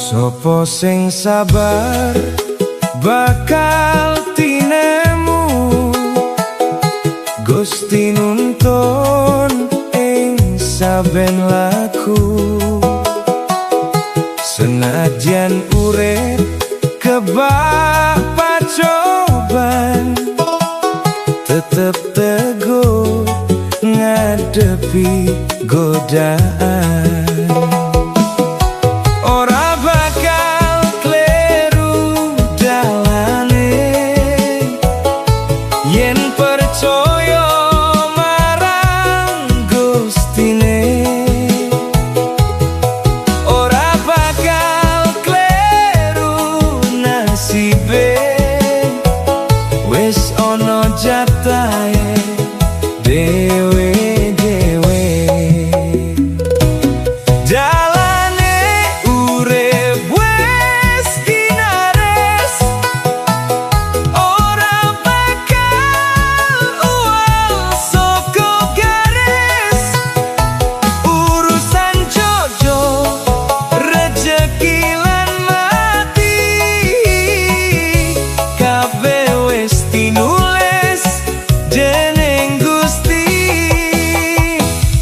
Sopo sing sabar bakal tinemu, Gusti nuntun ing saben laku. Senajan urip kebak pacoban, tetep teguh ngadepi godaan. Ora bakal kleru dalane yen percaya marang Gustine. Ora bakal kleru nasibe, wis ana jatahe dewe-dewe. Dalane urip wis kinares, ora bakal uwal saka garis. Urusan jodoh, rejeki lan mati, kabeh wis tinulis dening Gusti.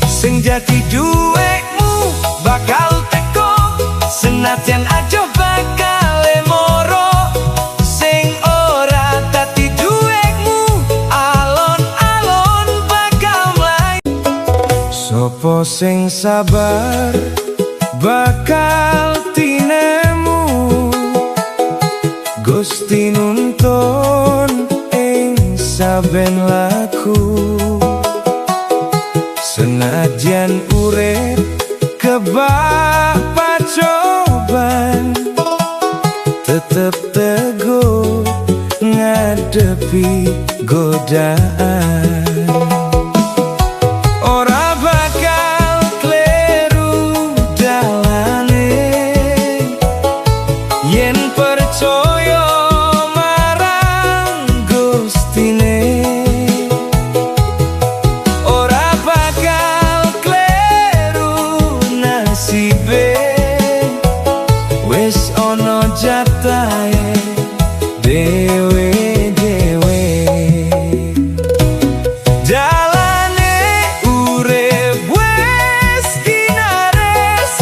Sing dadi duwekmu bakal teko, senajan adoh bakal moro. Sing ora dadi duwekmu, alon-alon bakal mlayu. Sopo sing sabar bakal tinemu, Gusti nuntun ing saben laku. Senajan urip kebak pacoban, tetep teguh ngadepi godaan. Ora bakal kleru dalane yen percaya marang Gustine. Ora bakal kleru nasibe, wis ana jatahe dewe-dewe. Dalane urip wis kinares,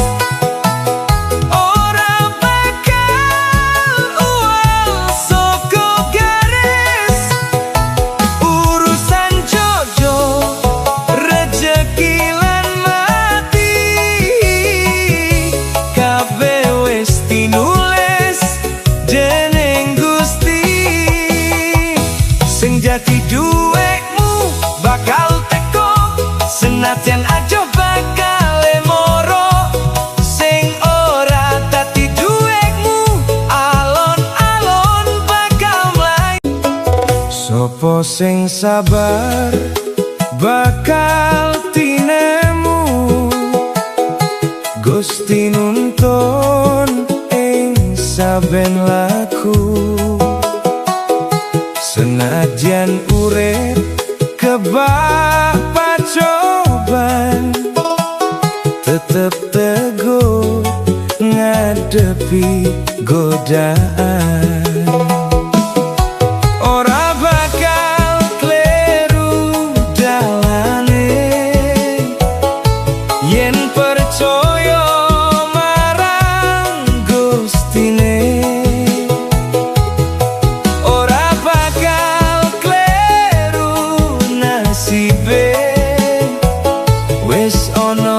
ora bakal uwal saka garis. Urusan jodoh, rejeki lan mati, kabeh wis tinulis dening Gusti. Sing dadi duwekmu bakal teko, senajan adoh bakal moro. Sing ora dadi duwekmu, alon-alon bakal mlayu. Sopo sing sabar bakal tinemu, Gusti nuntun ing saben laku. Senajan urip kebak pacoban, tetep teguh ngadepi godaan. Ora bakal kleru dalane yen percaya marang Gustine. Ora bakal kleru nasibe, wis ana